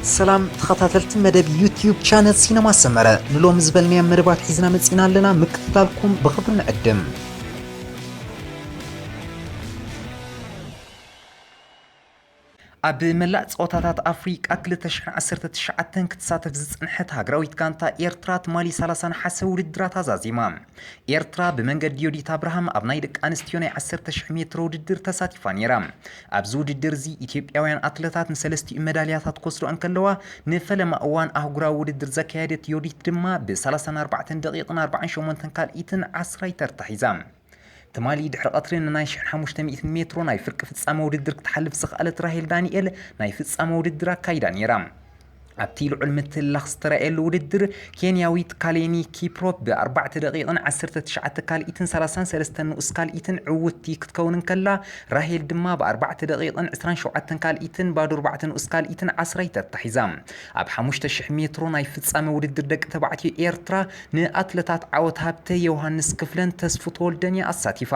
ሰላም ተኸታተልቲ መደብ ዩቲዩብ ቻነል ሲነማ ሰመረ፣ ንሎሚ ዝበልናዮም መደባት ሒዝና መጺና ኣለና። ምክትታልኩም ብኽብሪ ንዕድም። ኣብ መላእ ጸወታታት ኣፍሪቃ ክልተ ሽሕን ዓሰርተ ትሽዓተን ክትሳተፍ ዝጸንሐት ሃገራዊት ጋንታ ኤርትራ ትማሊ ሰላሳ ነሓሰ ውድድራ ተዛዚማ። ኤርትራ ብመንገዲ ዮዲት ኣብርሃም ኣብ ናይ ደቂ ኣንስትዮ ናይ ዓሰርተ ሽሕ ሜትሮ ውድድር ተሳቲፋ ነይራ። ኣብዚ ውድድር እዚ ኢትዮጵያውያን ኣትለታት ንሰለስቲኡ መዳልያታት ክወስዱ እንከለዋ፣ ንፈለማ እዋን ኣህጉራዊ ውድድር ዘካየደት ዮዲት ድማ ብ ሰላሳን ኣርባዕተን ደቂቕን ኣርባዓን ሸሞንተን ካልኢትን ዓስራይ ተርታ ሒዛ። ትማሊ ድሕሪ ቀትሪ ንናይ ሽሕን ሓሙሽተ ሚእትን ሜትሮ ናይ ፍርቂ ፍጻመ ውድድር ክትሓልፍ ዝኸኣለት ራሄል ዳንኤል ናይ ፍጻመ ውድድር ኣካይዳ ነይራ። ኣብቲ ልዑል ምትህልላኽ ዝተራእየሉ ውድድር፣ ኬንያዊት ካሌኒ ኪፕሮፕ ብኣርባዕተ ደቂቕን ዓሰርተ ትሽዓተ ካልኢትን ሰላሳን ሰለስተን ንኡስ ካልኢትን ዕውትቲ ክትከውን እንከላ፣ ራሄል ድማ ብኣርባዕተ ደቂቕን ዕስራን ሸውዓተን ካልኢትን ባዶ ኣርባዕተ ንኡስ ካልኢትን ዓስራይ ተርታ ሒዛ። ኣብ ሓሙሽተ ሽሕ ሜትሮ ናይ ፍጻመ ውድድር ደቂ ተባዕትዮ ኤርትራ ንኣትለታት ዓወት ሃብተ፣ ዮሃንስ ክፍለን ተስፉ ተወልደን እያ ኣሳቲፋ።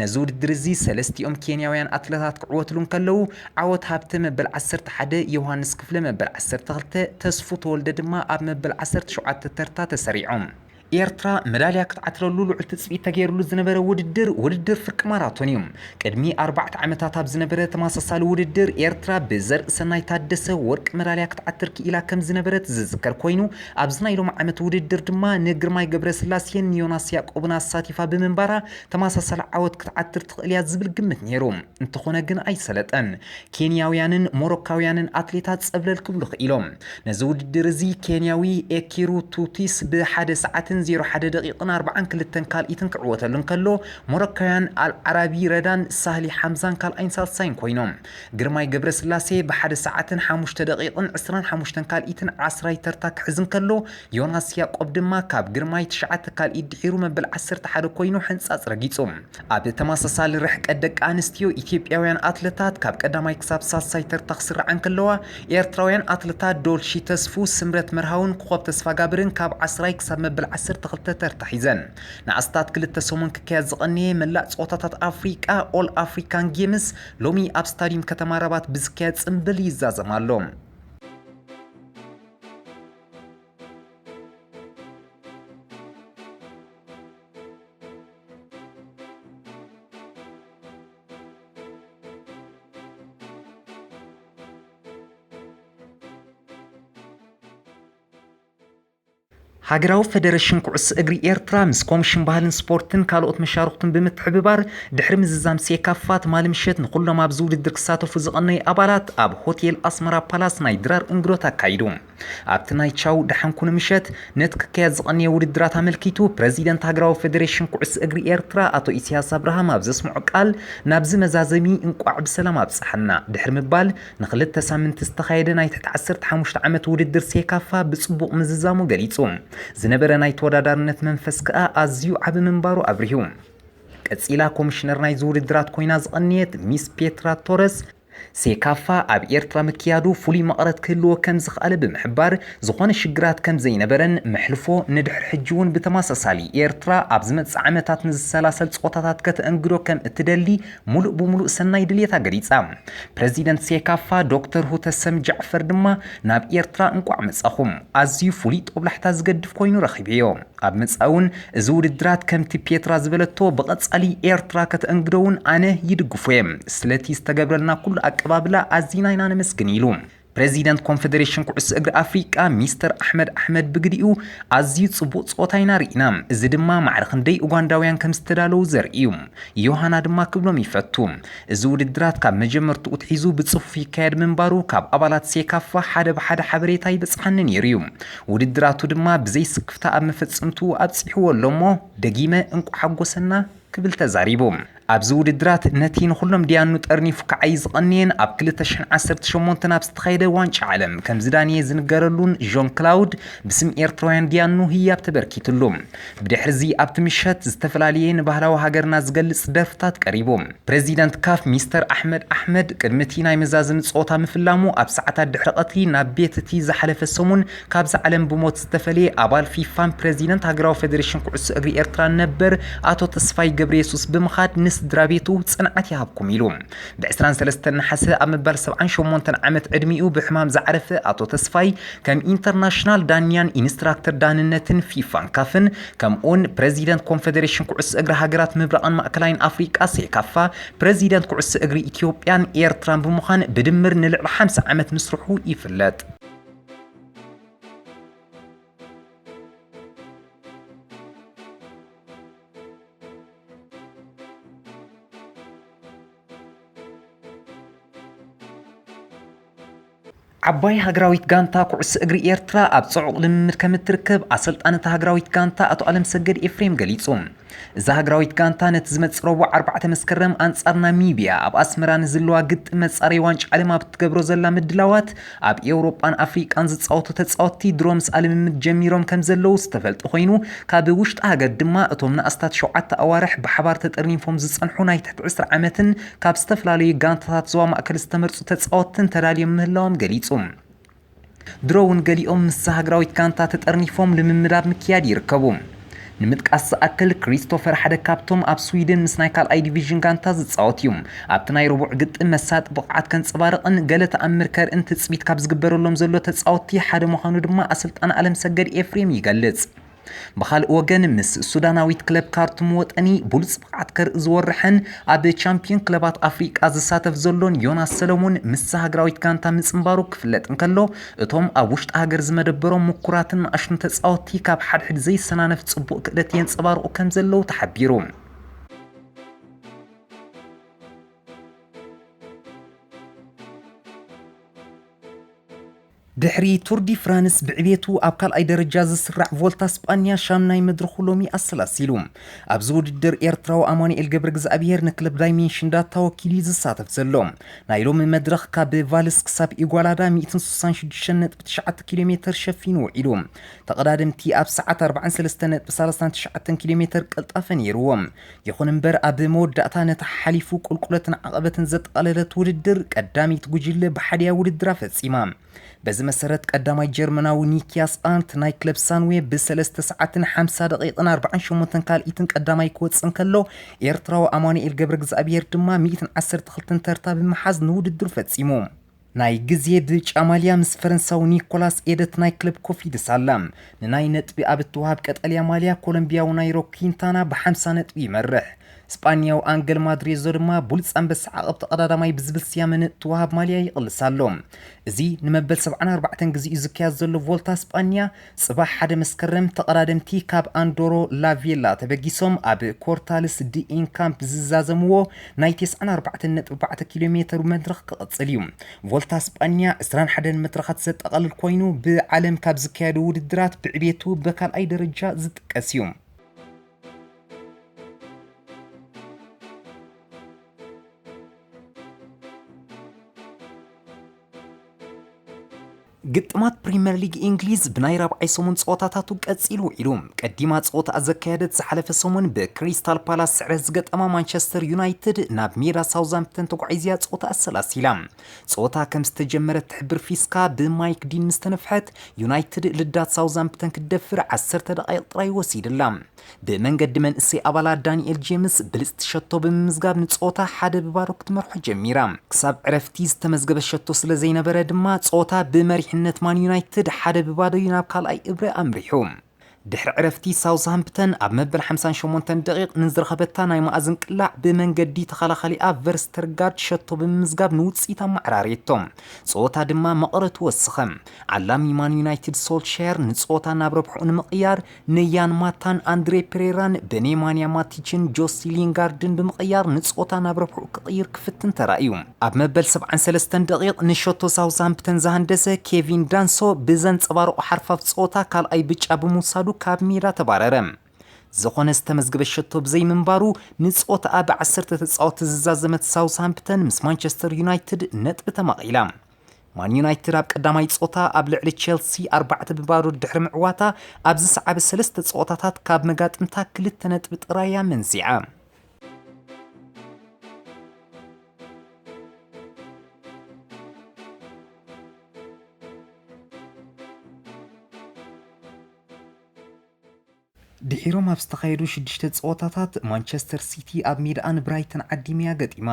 ነዚ ውድድር እዚ ሰለስቲኦም ኬንያውያን ኣትለታት ክዕወትሉ እንከለዉ፣ ዓወት ሃብተ መበል ዓሰርተ ሓደ፣ ዮሃንስ ክፍለ መበል ዓሰርተ ክልተ፣ ተስፉ ተወልደ ድማ ኣብ መበል ዓሰርተ ሸውዓተ ተርታ ተሰሪዖም። ኤርትራ መዳልያ ክትዓትረሉ ልዑል ትጽቢት ተገይሩሉ ዝነበረ ውድድር፣ ውድድር ፍርቂ ማራቶን እዩ። ቅድሚ ኣርባዕተ ዓመታት ኣብ ዝነበረ ተመሳሳሊ ውድድር፣ ኤርትራ ብዘርእሰናይ ታደሰ ወርቂ መዳልያ ክትዓትር ክኢላ ከም ዝነበረት ዝዝከር ኮይኑ፣ ኣብዚ ናይ ሎሚ ዓመት ውድድር ድማ ንግርማይ ገብረስላሴን ንዮናስ ያዕቆብን ኣሳቲፋ ብምንባራ፣ ተመሳሳሊ ዓወት ክትዓትር ትኽእል እያ ዝብል ግምት ነይሩ። እንተኾነ ግን ኣይሰለጠን። ኬንያውያንን ሞሮካውያንን ኣትሌታት ጸብለል ክብሉ ክኢሎም። ነዚ ውድድር እዚ ኬንያዊ ኤኪሩ ቱቲስ ብሓደ ሰዓትን ዜሮ ሓደ ደቂቕን ኣርባዓን ክልተን ካልኢትን ክዕወተሉ እንከሎ፣ ሞሮካውያን ኣልዓራቢ ረዳን ሳህሊ ሓምዛን ካልኣይን ሳልሳይን ኮይኖም። ግርማይ ገብረስላሴ ብሓደ ሰዓትን ሓሙሽተ ደቂቕን ዕስራን ሓሙሽተን ካልኢትን ዓስራይ ተርታ ክሕዝ እንከሎ፣ ዮናስ ያዕቆብ ድማ ካብ ግርማይ ትሽዓተ ካልኢት ድሒሩ መበል ዓሰርተ ሓደ ኮይኑ ሕንጻጽ ረጊጹ። ኣብ ተመሳሳሊ ርሕቀት ደቂ ኣንስትዮ፣ ኢትዮጵያውያን ኣትለታት ካብ ቀዳማይ ክሳብ ሳልሳይ ተርታ ክስርዓ እንከለዋ፣ ኤርትራውያን ኣትለታት ዶልሺ ተስፉ፣ ስምረት መርሃውን ኮኾብ ተስፋጋብርን ካብ ዓስራይ ክሳብ መበል ዓሰርተ ክልተ ተርታ ሒዘን። ንኣስታት ክልተ ሰሙን ክካየድ ዝቐነየ መላእ ጸወታታት ኣፍሪቃ፣ ኦል ኣፍሪካን ጌምስ፣ ሎሚ ኣብ ስታዲየም ከተማ ራባት ብዝካየድ ጽምብል ይዛዘም ኣሎ። ሃገራዊ ፈደረሽን ኩዕሶ እግሪ ኤርትራ ምስ ኮሚሽን ባህልን ስፖርትን ካልኦት መሻርኽቱን ብምትሕብባር፣ ድሕሪ ምዝዛም ሴካፋ፣ ትማሊ ምሸት ንኹሎም ኣብዚ ውድድር ክሳተፉ ዝቐነዩ ኣባላት ኣብ ሆቴል ኣስመራ ፓላስ ናይ ድራር እንግዶት ኣካይዱ። ኣብቲ ናይ ቻው ደሓን ኩኑ ምሸት፣ ነቲ ክካየድ ዝቐነየ ውድድራት ኣመልኪቱ፣ ፕረዚደንት ሃገራዊ ፈደሬሽን ኩዕሶ እግሪ ኤርትራ ኣቶ ኢሳያስ ኣብርሃም ኣብ ዘስምዖ ቃል፣ ናብዚ መዛዘሚ እንቋዕ ብሰላም ኣብጽሓና ድሕሪ ምባል፣ ንኽልተ ሳምንቲ ዝተኻየደ ናይ ትሕቲ ዓሰርተ ሓሙሽተ ዓመት ውድድር ሴካፋ ብጽቡቕ ምዝዛሙ ገሊጹ። ዝነበረ ናይ ተወዳዳርነት መንፈስ ከኣ ኣዝዩ ዓቢ ምንባሩ ኣብሪሁ። ቀጺላ ኮሚሽነር ናይዚ ውድድራት ኮይና ዝቐነየት ሚስ ፔትራ ቶረስ፣ ሴካፋ ኣብ ኤርትራ ምክያዱ ፍሉይ መቐረት ክህልዎ ከም ዝኸኣለ ብምሕባር፣ ዝኾነ ሽግራት ከም ዘይነበረን፣ መሕልፎ ንድሕሪ ሕጂ እውን ብተመሳሳሊ ኤርትራ ኣብ ዝመጽእ ዓመታት ንዝሰላሰል ጸወታታት ከተእንግዶ ከም እትደሊ ሙሉእ ብሙሉእ ሰናይ ድልየታ ገሊጻ። ፕረዚደንት ሴካፋ ዶክተር ሁተሰም ጃዕፈር ድማ፣ ናብ ኤርትራ እንቋዕ መጻኹም፣ ኣዝዩ ፍሉይ ጦብላሕታ ዝገድፍ ኮይኑ ረኺበዮ። ኣብ መጻኢ እውን እዚ ውድድራት ከምቲ ፔትራ ዝበለቶ ብቐጻሊ ኤርትራ ከተእንግዶ እውን ኣነ ይድግፎ እየ። ስለቲ ዝተገብረልና ኩሉ ኣቀባብላ ኣዚና ኢና ነመስግን ኢሉ። ፕረዚደንት ኮንፈደሬሽን ኩዕሶ እግሪ ኣፍሪቃ ሚስተር ኣሕመድ ኣሕመድ ብግዲኡ፣ ኣዝዩ ጽቡቕ ጸወታ ኢና ርኢና፣ እዚ ድማ ማዕረ ክንደይ ኡጋንዳውያን ከም ዝተዳለዉ ዘርኢ እዩ። ዮሃና ድማ ክብሎም ይፈቱ። እዚ ውድድራት ካብ መጀመርትኡ ኣትሒዙ ብጽፉፍ ይካየድ ምንባሩ ካብ ኣባላት ሴካፋ ሓደ ብሓደ ሓበሬታ ይበጽሓኒ ነይሩ እዩ። ውድድራቱ ድማ ብዘይ ስክፍታ ኣብ መፈጸምትኡ ኣብጺሕዎ ኣሎ እሞ፣ ደጊመ እንቋዕ ሓጎሰና ክብል ተዛሪቡ። ኣብዚ ውድድራት ነቲ ንኹሎም ዲያኑ ጠርኒፉ ክዓዪ ዝቐነየን ኣብ ክልተ ሽሕን ዓሰርተ ሸሞንተን ኣብ ዝተኻየደ ዋንጫ ዓለም ከም ዝዳነየ ዝንገረሉን ዦን ክላውድ ብስም ኤርትራውያን ዲያኑ ህያብ ተበርኪትሉ። ብድሕርዚ ኣብቲ ምሸት ዝተፈላለየ ንባህላዊ ሃገርና ዝገልጽ ደርፍታት ቀሪቡ። ፕረዚደንት ካፍ ሚስተር ኣሕመድ ኣሕመድ ቅድሚ እቲ ናይ መዛዘሚ ጸወታ ምፍላሙ ኣብ ሰዓታት ድሕሪ ቀትሪ ናብ ቤት እቲ ዝሓለፈ ሰሙን ካብዚ ዓለም ብሞት ዝተፈለየ ኣባል ፊፋን ፕረዚደንት ሃገራዊ ፈደሬሽን ኩዕሶ እግሪ ኤርትራን ነበር ኣቶ ተስፋይ ገብረየሱስ ብምኻድ ንስ ስድራ ቤቱ ጽንዓት ይሃብኩም ኢሉ። ብ ዕስራን ሰለስተን ነሓሰ ኣብ ምባል ሰብዓን ሸሞንተን ዓመት ዕድሚኡ ብሕማም ዝዓረፈ ኣቶ ተስፋይ ከም ኢንተርናሽናል ዳንያን ኢንስትራክተር ዳንነትን ፊፋን ካፍን ከምኡውን ፕረዚደንት ኮንፈደሬሽን ኩዕሶ እግሪ ሃገራት ምብራቕን ማእከላይን ኣፍሪቃ ሴካፋ፣ ፕረዚደንት ኩዕሶ እግሪ ኢትዮጵያን ኤርትራን ብምዃን ብድምር ንልዕሊ ሓምሳ ዓመት ምስርሑ ይፍለጥ። ዓባይ ሃገራዊት ጋንታ ኩዕሶ እግሪ ኤርትራ ኣብ ጽዑቕ ልምምድ ከም እትርከብ ኣሰልጣኒ እታ ሃገራዊት ጋንታ ኣቶ ኣለምሰገድ ኤፍሬም ገሊጹ። እዛ ሃገራዊት ጋንታ ነቲ ዝመጽእ ረቡዕ ኣርባዕተ መስከረም ኣንጻር ናሚብያ ኣብ ኣስመራ ንዝለዋ ግጥም መጻረዪ ዋንጫ ዓለም ኣብ እትገብሮ ዘላ ምድላዋት ኣብ ኤውሮጳን ኣፍሪቃን ዝጻወቱ ተጻወትቲ ድሮ ምስኣ ልምምድ ጀሚሮም ከም ዘለዉ ዝተፈልጠ ኮይኑ፣ ካብ ውሽጢ ሃገር ድማ እቶም ንኣስታት ሸውዓተ ኣዋርሕ ብሓባር ተጠርኒፎም ዝጸንሑ ናይ ትሕቲ ዕስራ ዓመትን ካብ ዝተፈላለዩ ጋንታታት ዞባ ማእከል ዝተመርጹ ተጻወትትን ተዳልዮም ምህላዎም ገሊጹ። ድሮ እውን ገሊኦም ምስ ሃገራዊት ጋንታ ተጠርኒፎም ልምምድ ኣብ ምክያድ ይርከቡ። ንምጥቃስ ዝኣክል፣ ክሪስቶፈር ሓደ ካብቶም ኣብ ስዊድን ምስ ናይ ካልኣይ ዲቪዥን ጋንታ ዝጻወት እዩ። ኣብቲ ናይ ረቡዕ ግጥም መሳጢ ብቕዓት ከንጸባርቕን ገለ ተኣምር ከርእን ትጽቢት ካብ ዝግበረሎም ዘሎ ተጻወትቲ ሓደ ምዃኑ ድማ ኣሰልጣኒ ኣለምሰገድ ኤፍሬም ይገልጽ። ብኻልእ ወገን፣ ምስ ሱዳናዊት ክለብ ካርቱም ወጠኒ ብሉጽ ብቕዓት ከርኢ ዝወርሕን ኣብ ቻምፒዮን ክለባት ኣፍሪቃ ዝሳተፍ ዘሎን ዮናስ ሰለሙን ምስ ሃገራዊት ጋንታ ምጽንባሩ ክፍለጥ እንከሎ፣ እቶም ኣብ ውሽጢ ሃገር ዝመደበሮም ምኩራትን ንኣሽቱን ተጻወትቲ ካብ ሓድሕድ ዘይሰናነፍ ጽቡቕ ክእለት የንጸባርቑ ከም ዘለዉ ተሓቢሩ። ድሕሪ ቱር ዲ ፍራንስ ብዕቤቱ ኣብ ካልኣይ ደረጃ ዝስራዕ ቮልታ ስጳንያ ሻምናይ መድረኹ ሎሚ ኣሰላሲሉ። ኣብዚ ውድድር ኤርትራዊ ኣማኑኤል ገብረእግዚኣብሄር ንክለብ ዳይሜንሽን ዳታ ወኪሉ እዩ ዝሳተፍ ዘሎ። ናይ ሎሚ መድረኽ ካብ ቫልስ ክሳብ ኢጓላዳ ሚእትን ስሳን ሽዱሽተን ነጥቢ ትሽዓተ ኪሎ ሜተር ሸፊኑ ውዒሉ። ተቐዳደምቲ ኣብ ሰዓት ኣርባዓን ሰለስተን ነጥቢ ሰላሳን ትሽዓተን ኪሎ ሜተር ቅልጣፈ ነይርዎም። ይኹን እምበር ኣብ መወዳእታ ነታ ሓሊፉ ቁልቁለትን ዓቐበትን ዘጠቓለለት ውድድር ቀዳመይቲ ጉጅለ ብሓድያ ውድድራ ፈጺማ። በዚ መሰረት ቀዳማይ ጀርመናዊ ኒኪያስ ኣርንት ናይ ክለብ ሳንዌ ብሰለስተ ሰዓትን ሓምሳ ደቂቕን ኣርባዓን ሸሞንተን ካልኢትን ቀዳማይ ክወጽእ እንከሎ፣ ኤርትራዊ ኣማኑኤል ገብረእግዚኣብሄር ድማ ሚእትን ዓሰርተ ክልተን ተርታ ብምሓዝ ንውድድሩ ፈጺሙ። ናይ ግዜ ብጫ ማልያ ምስ ፈረንሳዊ ኒኮላስ ኤደት ናይ ክለብ ኮፊድስ ኣላ። ንናይ ነጥቢ ኣብ እትወሃብ ቀጠልያ ማልያ ኮሎምቢያዊ ናይሮ ኪንታና ብሓምሳ ነጥቢ ይመርሕ። ስጳንያዊ ኣንገል ማድሬዞ ድማ ብሉጽ ኣንበሳ ዓቐብ ተቐዳዳማይ ብዝብል ስያመ ንእትወሃብ ማልያ ይቕልስ ኣሎ። እዚ ንመበል ሰብዓን ኣርባዕተን ግዜኡ ዝካየድ ዘሎ ቮልታ ስጳንያ፣ ጽባሕ ሓደ መስከረም ተቐዳደምቲ ካብ ኣንዶሮ ላቬላ ተበጊሶም ኣብ ኮርታልስ ዲ ኢንካምፕ ዝዛዘምዎ ናይ ተስዓን ኣርባዕተን ነጥቢ ኣርባዕተ ኪሎ ሜተር መድረኽ ክቕጽል እዩ። ቮልታ ስጳንያ ዕስራን ሓደን መድረኻት ዘጠቓልል ኮይኑ፣ ብዓለም ካብ ዝካየዱ ውድድራት ብዕቤቱ ብካልኣይ ደረጃ ዝጥቀስ እዩ። ግጥማት ፕሪምየር ሊግ እንግሊዝ ብናይ ራብዓይ ሰሙን ጸወታታቱ ቀጺሉ ውዒሉ። ቀዲማ ጸወታኣ ዘካየደት ዝሓለፈ ሰሙን ብክሪስታል ፓላስ ስዕረት ዝገጠማ ማንቸስተር ዩናይትድ ናብ ሜዳ ሳውዝሃምፕተን ተጓዒዝያ ጸወታ ኣሰላሲላ። ጸወታ ከም ዝተጀመረ ትሕብር ፊስካ ብማይክ ዲን ምስ ተነፍሐት፣ ዩናይትድ ልዳት ሳውዝሃምፕተን ክትደፍር ዓሰርተ ደቓይቕ ጥራይ ወሲድላ። ብመንገዲ መንእሰይ ኣባላት ዳንኤል ጄምስ ብልጽቲ ሸቶ ብምምዝጋብ ንጸወታ ሓደ ብባዶ ክትመርሖ ጀሚራ። ክሳብ ዕረፍቲ ዝተመዝገበ ሸቶ ስለ ዘይነበረ ድማ ጸወታ ብመሪሕነት ማን ዩናይትድ ሓደ ብባዶ እዩ ናብ ካልኣይ እብረ ኣምሪሑ። ድሕሪ ዕረፍቲ ሳውዝሃምፕተን ኣብ መበል ሓምሳን ሸሞንተን ደቂቕ ንዝረኸበታ ናይ መኣዝን ቅላዕ ብመንገዲ ተኸላኻሊኣ ቨርስተርጋርድ ሸቶ ብምምዝጋብ ንውጽኢት ኣመዓራርየቶ። ጸወታ ድማ መቐረቱ ወሰኸ። ዓላሚ ማን ዩናይትድ ሶልሻየር ንጸወታ ናብ ረብሕኡ ንምቕያር ንያን ማታን ኣንድሬ ፔሬራን ብኔማንያ ማቲችን ጆሲ ሊንጋርድን ብምቕያር ንጸወታ ናብ ረብሕኡ ክቕይር ክፍትን ተራእዩ። ኣብ መበል ሰብዓን ሰለስተን ደቂቕ ንሸቶ ሳውዝሃምፕተን ዝሃንደሰ ኬቪን ዳንሶ ብዘንጸባርቑ ሓርፋፍ ጸወታ ካልኣይ ብጫ ብምውሳዱ ካብ ሜዳ ተባረረ። ዝኾነ ዝተመዝገበ ሸቶ ብዘይምንባሩ ንጸወታኣ ብዓሰርተ ተጻወትቲ ዝዛዘመት ሳውዝሃምፕተን ምስ ማንቸስተር ዩናይትድ ነጥቢ ተማቒላ። ማን ዩናይትድ ኣብ ቀዳማይ ጸወታ ኣብ ልዕሊ ቸልሲ ኣርባዕተ ብባዶ ድሕሪ ምዕዋታ፣ ኣብ ዝሰዓበ ሰለስተ ጸወታታት ካብ መጋጥምታ ክልተ ነጥቢ ጥራይ እያ መንዚዓ። ድሒሮም ኣብ ዝተኻየዱ ሽዱሽተ ጸወታታት፣ ማንቸስተር ሲቲ ኣብ ሜዳኣ ንብራይተን ዓዲምያ ገጢማ።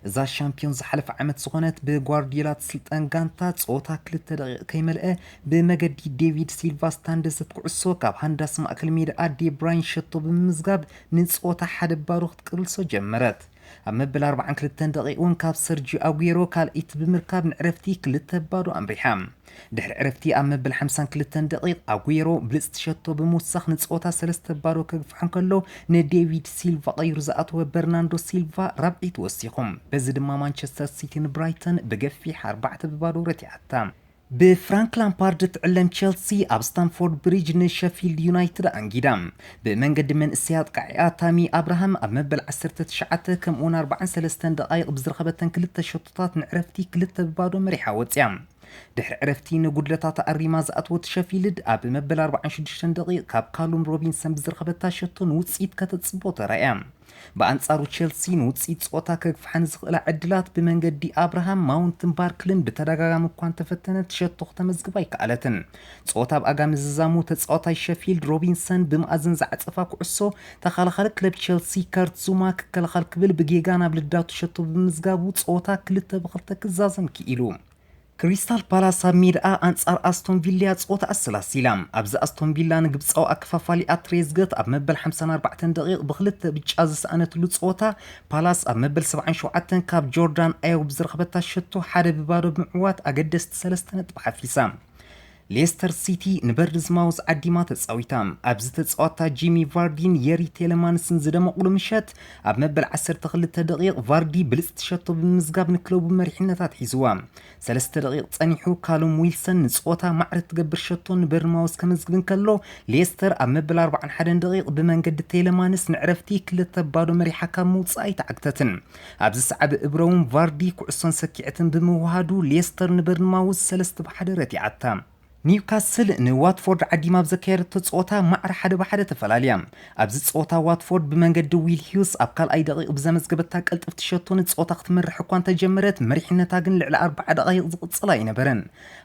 እዛ ሻምፒዮን ዝሓለፈ ዓመት ዝኾነት ብጓርዲዮላ ትስልጠን ጋንታ፣ ጸወታ ክልተ ደቂቕ ከይመልአ፣ ብመገዲ ዴቪድ ሲልቫ ስታንደሰት ኩዕሶ ካብ ሃንዳስ ማእከል ሜዳኣ ዴብራይን ሸቶ ብምምዝጋብ፣ ንጸወታ ሓደ ባዶ ክትቅልሶ ጀመረት። ኣብ መበል ኣርባዓን ክልተን ደቂቕ እውን ካብ ሰርጂ ኣጉዌሮ ካልኣይቲ ብምርካብ ንዕረፍቲ ክልተ ባዶ ኣምሪሓ። ድሕሪ ዕረፍቲ ኣብ መበል ሓምሳን ክልተን ደቂቕ ኣጉዌሮ ብልጽቲ ሸቶ ብምውሳኽ ንጸወታ ሰለስተ ባዶ ከግፍሖ እንከሎ፣ ንዴቪድ ሲልቫ ቀይሩ ዝኣተወ በርናንዶ ሲልቫ ራብዒ ተወሲኹ። በዚ ድማ ማንቸስተር ሲቲ ንብራይተን ብገፊሕ ኣርባዕተ ብባዶ ረቲዓታ። ብፍራንክ ላምፓርድ ትዕለም ቸልሲ ኣብ ስታንፎርድ ብሪጅ ንሸፊልድ ዩናይትድ ኣንጊዳ። ብመንገዲ መንእሰይ ኣጥቃዒኣ ታሚ ኣብርሃም ኣብ መበል ዓሰርተ ትሽዓተ ከምኡውን ኣርባዓን ሰለስተን ደቓይቕ ብዝረኸበተን ክልተ ሸቶታት ንዕረፍቲ ክልተ ብባዶ መሪሓ ወፅያ። ድሕሪ ዕረፍቲ ንጉድለታት ኣሪማ ዝኣተወት ሸፊልድ ኣብ መበል ኣርባዓን ሽዱሽተን ደቒቕ ካብ ካሉም ሮቢንሰን ብዝረኸበታ ሸቶ ንውፅኢት ከተፅቦ ተራእያ። ብኣንጻሩ ቸልሲ ንውጽኢት ጸወታ ከግፍሓ ንዝኽእላ ዕድላት ብመንገዲ ኣብርሃም ማውንትን ባርክልን ብተደጋጋሚ እኳ እንተፈተነት ሸቶ ክተመዝግብ ኣይከኣለትን። ጸወታ ብኣጋ ምዝዛሙ ተጻዋታይ ሸፊልድ ሮቢንሰን ብመኣዝን ዝዓጸፋ ኩዕሶ ተኸላኻሊ ክለብ ቸልሲ ከርት ዙማ ክከላኸል ክብል ብጌጋ ናብ ልዳቱ ሸቶ ብምምዝጋቡ ጸወታ ክልተ ብኽልተ ክዛዘም ክኢሉ። ክሪስታል ፓላስ ኣብ ሜድኣ ኣንጻር ኣስቶን ቪላ ጸወታ ኣሰላሲላ። ኣብዚ ኣስቶን ቪላ ንግብጻዊ ኣከፋፋሊ ኣትሬዝገት ኣብ መበል ሓምሳን ኣርባዕተን ደቂቕ ብኽልተ ብጫ ዝሰኣነትሉ ጸወታ፣ ፓላስ ኣብ መበል ሰብዓን ሸውዓተን ካብ ጆርዳን ኣየው ብዝረኸበታ ሸቶ ሓደ ብባዶ ብምዕዋት ኣገደስቲ ሰለስተ ነጥቢ ሓፊሳ። ሌስተር ሲቲ ንበርንዝማውዝ ዓዲማ ተጻዊታ። ኣብዚ ተጻዋታ ጂሚ ቫርዲን የሪ ቴለማንስን ዝደመቑሉ ምሸት፣ ኣብ መበል ዓሰርተ ክልተ ደቂቕ ቫርዲ ብልጽቲ ሸቶ ብምምዝጋብ ንክለቡ መሪሕነት ኣትሒዝዋ። ሰለስተ ደቂቕ ጸኒሑ፣ ካሉም ዊልሰን ንጸወታ ማዕረ ትገብር ሸቶ ንበርንማውዝ ከመዝግብ እንከሎ፣ ሌስተር ኣብ መበል ኣርባዓን ሓደን ደቂቕ ብመንገዲ ቴለማንስ ንዕረፍቲ ክልተ ባዶ መሪሓ ካብ ምውጻእ ኣይተዓግተትን። ኣብዚ ሰዓቢ እብረውን ቫርዲ ኩዕሶን ሰኪዐትን ብምውሃዱ፣ ሌስተር ንበርንማውዝ ሰለስተ ብሓደ ረቲዓታ። ኒውካስል ንዋትፎርድ ዓዲማ ኣብ ዘካየደቶ ጸወታ ማዕረ ሓደ ብሓደ ተፈላልያ። ኣብዚ ጸወታ ዋትፎርድ ብመንገዲ ዊል ሂውስ ኣብ ካልኣይ ደቂቕ ብዘመዝገበታ ቀልጥፍቲ ሸቶ ንጸወታ ክትመርሕ እኳ እንተጀመረት፣ መሪሕነታ ግን ልዕሊ ኣርብዓ ደቓይቕ ዝቕጽል ኣይነበረን።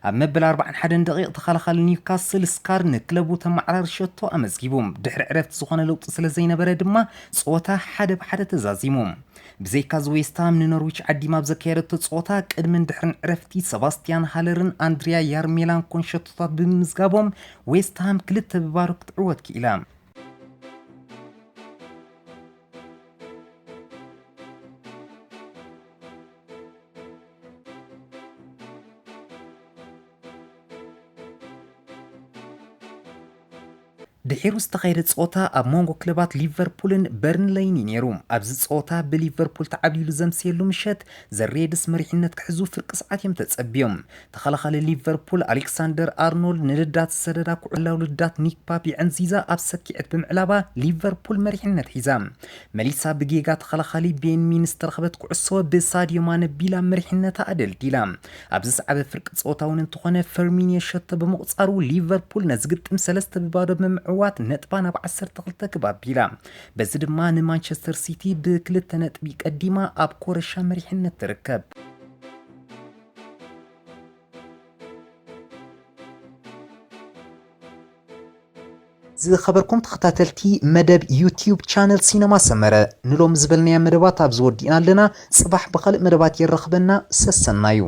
ኣብ መበል ኣርባዓን ሓደን ደቂቕ ተኸላኻሊ ኒውካስል ስካር ንክለቡ ተመዓራሪ ሸቶ ኣመዝጊቡ። ድሕሪ ዕረፍቲ ዝኾነ ለውጢ ስለ ዘይነበረ ድማ ጸወታ ሓደ ብሓደ ተዛዚሙ። ብዘይካዚ ዌስትሃም ንኖርዊች ዓዲማ ኣብ ዘካየደቶ ጸወታ ቅድምን ድሕርን ዕረፍቲ ሰባስቲያን ሃለርን ኣንድሪያ ያርሜላንኮን ሸቶታት ብምምዝጋቦም ዌስትሃም ክልተ ብባዶ ክትዕወት ክኢላ። ድሒሩ ዝተኻየደ ጸወታ ኣብ መንጎ ክለባት ሊቨርፑልን በርንለይን እዩ ነይሩ። ኣብዚ ጸወታ ብሊቨርፑል ተዓብሊሉ ዘምስየሉ ምሸት ዘሬድስ መሪሕነት ክሕዙ ፍርቂ ሰዓት እዮም ተጸብዮም። ተኸላኻሊ ሊቨርፑል ኣሌክሳንደር ኣርኖልድ ንልዳት ዝሰደዳ ኩዕላው ልዳት ኒክ ፓፕ የዕንዚዛ ኣብ ሰኪዐት ብምዕላባ ሊቨርፑል መሪሕነት ሒዛ። መሊሳ ብጌጋ ተኸላኻሊ ቤን ሚን ዝተረኸበት ኩዕሶ ብሳድዮ ማነ ቢላ መሪሕነታ ኣደልዲላ። ኣብዚ ዝዓበ ፍርቂ ጸወታ እውን እንተኾነ ፈርሚኒዮ ሸቶ ብምቑጻሩ ሊቨርፑል ነዚ ግጥም ሰለስተ ብባዶ ብምዕዋት ነጥባ ናብ ዓሰርተ ክልተ ክብ ኣቢላ። በዚ ድማ ንማንቸስተር ሲቲ ብክልተ ነጥቢ ቀዲማ ኣብ ኮረሻ መሪሕነት ትርከብ። ዝኸበርኩም ተኸታተልቲ መደብ ዩቲዩብ ቻነል ሲነማ ሰመረ፣ ንሎም ዝበልናያ መደባት ኣብዚ ወዲእና ኣለና። ጽባሕ ብኻልእ መደባት የራኽበና። ሰሰናዩ።